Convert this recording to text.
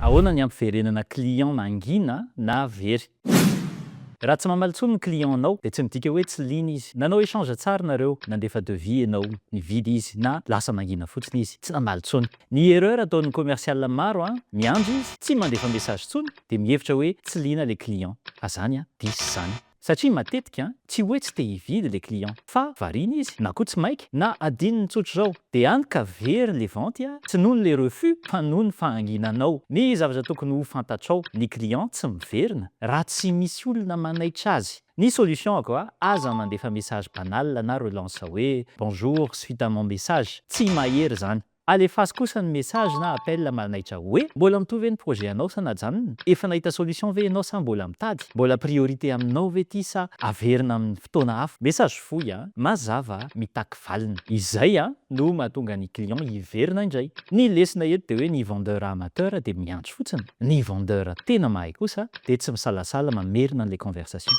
Ahoana ny hampiverenana client nangina na very? Raha tsy mamaly intsony ny client-nao dia tsy midika hoe tsy liana izy. Nanao échange tsara nareo, nandefa devis ianao, nividy izy na lasa nangina fotsiny izy, tsy namaly intsony. Ny erreur ataon'ny commercial maro an, miandry izy, tsy mandefa message intsony dia mihevitra hoe tsy liana le client. Fa zany an, diso zany. Satria matetika tsy hoe tsy te hividy le client fa variana izy na koa tsy maika na adinony tsotra izao dia any ka very le vente tsy noho ny le refus fa noho ny fahanginanao. Ny zavatra tokony ho fantatrao, ny client tsy miverina raha tsy misy olona manaitra azy. Ny solution ako a, aza mandefa message banal na relance hoe bonjour suite à mon message, tsy mahery zany. Alefaso kosa ny message na appel manaitra hoe, mbola mitohy ve ny projet anao sa najanona? Efa nahita solution ve ianao sa mbola mitady? Mbola priorité aminao ve ity sa averina amin'ny fotoana hafa? Message fohy a, mazava, mitaky valiny. Izay a no mahatonga ny client hiverina indray. Ny lesona eto dia hoe ny vendeur amateur dia miandry fotsiny, ny vendeur tena mahay kosa dia tsy misalasala mamerina an'ilay conversation.